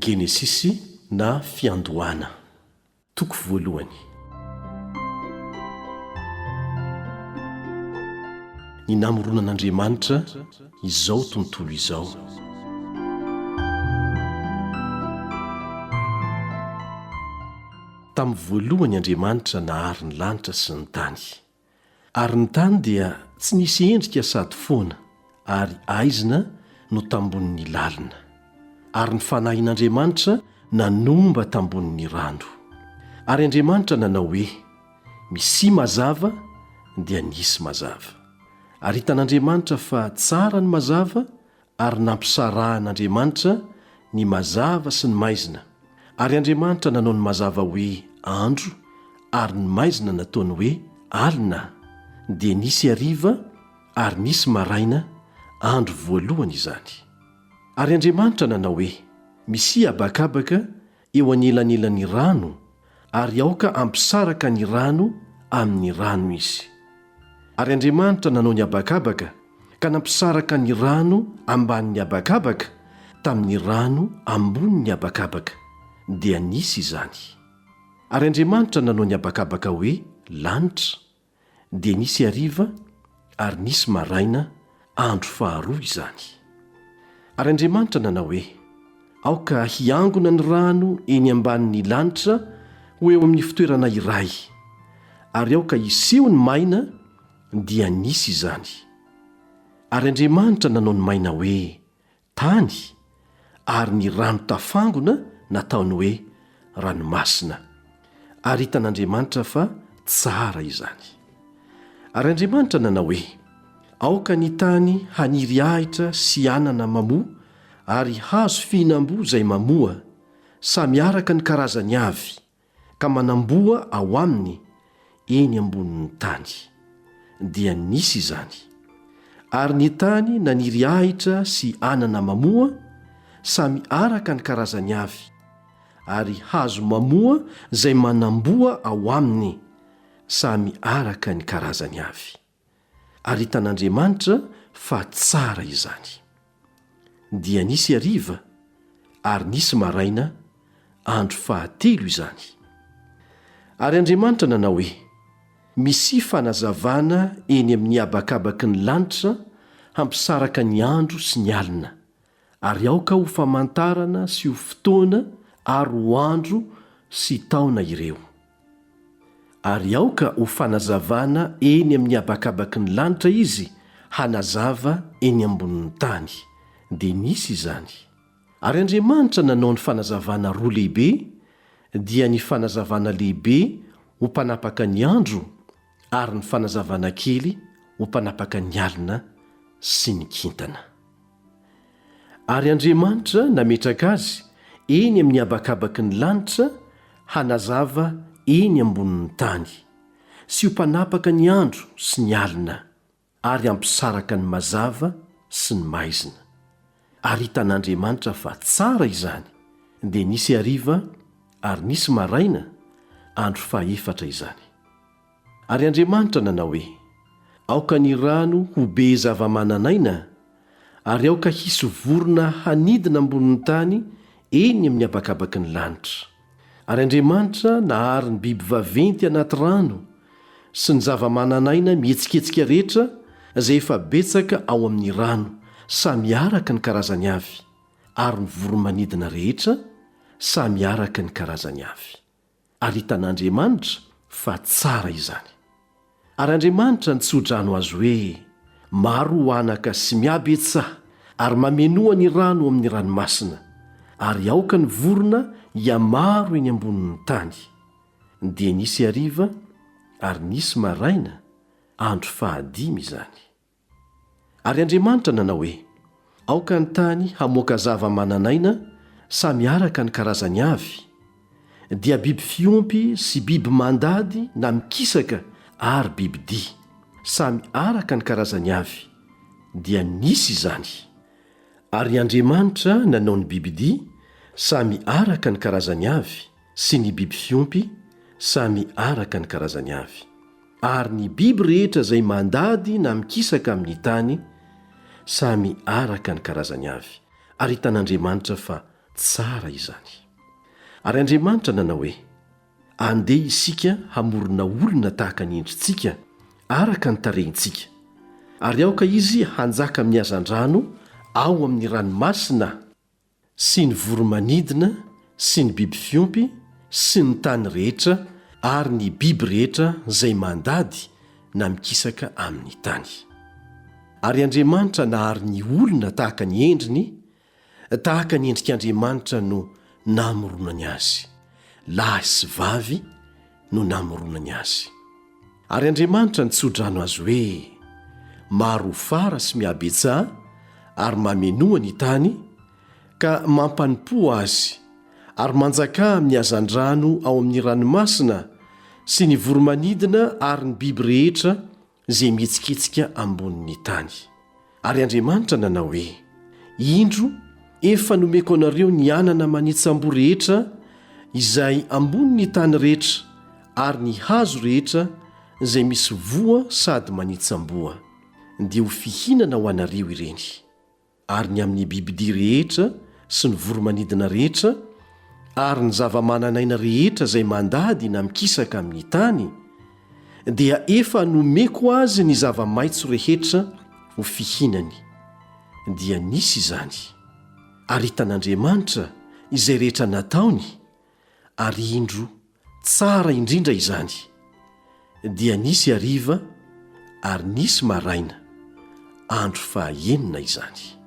Genesisy na Fiandohana. Toko voalohany. Ny namoronan'Andriamanitra izao tontolo izao. Tamin'ny voalohany Andriamanitra nahary ny lanitra sy ny tany. Ary ny tany dia tsy nisy endrika sady foana, ary aizina no tambonin'ny lalina. Ary ny Fanahin'Andriamanitra nanomba tambonin'ny rano. Ary Andriamanitra nanao hoe, Misia mazava, dia nisy mazava. Ary hitan'Andriamanitra fa tsara ny mazava, Ary nampisarahan'Andriamanitra ny mazava sy ny maizina, ary Andriamanitra nanao ny mazava hoe andro, ary ny maizina nataony hoe alina, dia nisy hariva ary nisy maraina, andro voalohany izany. Ary Andriamanitra nanao hoe, Misia habakabaka eo anelanelan'ny rano, ary aoka hampisaraka ny rano amin'ny rano izy. Ary Andriamanitra nanao ny habakabaka ka nampisaraka ny rano ambanin'ny habakabaka tamin'ny rano ambonin'ny habakabaka, dia nisy izany. Ary Andriamanitra nanao ny habakabaka hoe lanitra, Dia nisy hariva ary nisy maraina, andro faharoa izany. Ary Andriamanitra nanao hoe, Aoka hiangona ny rano eny ambanin'ny lanitra ho eo amin'ny fitoerana iray, ary aoka hiseho ny maina, dia nisy izany. Ary Andriamanitra nanao ny maina hoe, tany, ary ny rano tafangona nataony hoe ranomasina, ary hitan'Andriamanitra fa tsara izany. Ary Andriamanitra nanao hoe, Aoka ny tany haniry ahitra sy anana mamoa ary hazo fihinam-boa izay mamoa, samy araka ny karazany avy, ka manamboa ao aminy eny ambonin'ny tany. Dia nisy izany. Ary ny tany naniry ahitra sy anana mamoa, samy araka ny karazany avy, ary hazo mamoa izay manamboa ao aminy, samy araka ny karazany avy. Ary hitan'Andriamanitra fa tsara izany. Dia nisy hariva, ary nisy maraina, andro fahatelo izany. Ary Andriamanitra nanao hoe, Misia fanazavana eny amin'ny habakabaky ny lanitra hampisaraka ny andro sy ny alina, ary aoka ho famantarana sy ho fotoana ary ho andro sy taona ireo. Ary aoka ho fanazavana eny amin'ny habakabaky ny lanitra izy hanazava eny ambonin'ny tany. Dia nisy izany. Ary Andriamanitra nanao ny fanazavana roa lehibe, dia ny fanazavana lehibe ho mpanapaka ny andro, ary ny fanazavana kely ho mpanapaka ny alina sy ny kintana. Ary Andriamanitra nametraka azy eny amin'ny habakabaky ny lanitra hanazava eny ambonin'ny tany, sy ho mpanapaka ny andro sy ny alina, ary hampisaraka ny mazava sy ny maizina. Ary hitan'Andriamanitra fa tsara izany, dia nisy hariva ary nisy maraina, andro fahefatra izany. Ary Andriamanitra nanao hoe, Aoka ny rano ho be zava-manan'aina, ary aoka hisy vorona hanidina ambonin'ny tany eny amin'ny habakabaky ny lanitra. Ary Andriamanitra nahary ny biby vaventy anaty rano, sy ny zava-manan'aina mihetsiketsika rehetra izay efa betsaka ao amin'ny rano, samy araka ny karazany avy, ary ny voro-manidina rehetra, samy araka ny karazany avy. Ary hitan'Andriamanitra fa tsara izany. Ary Andriamanitra nitso-drano azy hoe, Maro ho anaka sy mihabetsaha, ary mamenoa ny rano amin'ny ranomasina, ary aoka ny vorona hihamaro eny ambonin'ny tany. Dia nisy hariva, ary nisy maraina, andro fahadimy izany. Ary Andriamanitra nanao hoe, Aoka ny tany hamoaka zava-manan'aina samy araka ny karazany avy, dia biby fiompy sy biby mandady na mikisaka ary bibi-dia, samy araka ny karazany avy. Dia nisy izany. Ary Andriamanitra nanao ny bibi-dia samy araka ny karazany avy sy ny biby fiompy samy araka ny karazany avy. Ary ny biby rehetra izay mandady na mikisaka amin'ny tany, samy araka ny karazany avy. Ary hitan'Andriamanitra fa. Tsara izany. Ary Andriamanitra nanao hoe, Andeha isika hamorona olona tahaka ny endritsika, araka ny tarehintsika. Ary aoka izy hanjaka amin'ny hazandrano ao amin'ny ranomasina, sy ny voro-manidina sy ny biby fiompy sy ny tany rehetra ary ny biby rehetra izay mandady na mikisaka amin'ny tany. Ary Andriamanitra nahary ny olona tahaka ny endriny, Tahaka ny endrik'Andriamanitra no namoronany azy, lahy sy vavy no namoronany azy. Ary Andriamanitra nitsodrano azy hoe, Maro fara sy mihabetsaha ary mamenoa ny tany, ka mampanompoa azy, ary manjakà amin'ny hazandrano ao amin'ny ranomasina sy ny voro-manidina ary ny biby rehetra izay mihetsiketsika ambonin'ny tany. Ary Andriamanitra nanao hoe, Indro, efa nomeko anareo ny anana manitsam-boa rehetra izay ambonin'ny tany rehetra ary ny hazo rehetra izay misy voa sady manitsam-boa, dia ho fihinana ho anareo ireny. Ary ny amin'ny bibidia rehetra sy ny voro-manidina rehetra ary ny zava-manan'aina rehetra izay mandady na mikisaka amin'ny tany, dia efa nomeko azy ny zava-maitso rehetra ho fihinany. Dia nisy izany. Ary hitan'Andriamanitra izay rehetra nataony, ary indro, Tsara indrindra izany. Dia nisy hariva ary nisy maraina, andro fahaenina izany.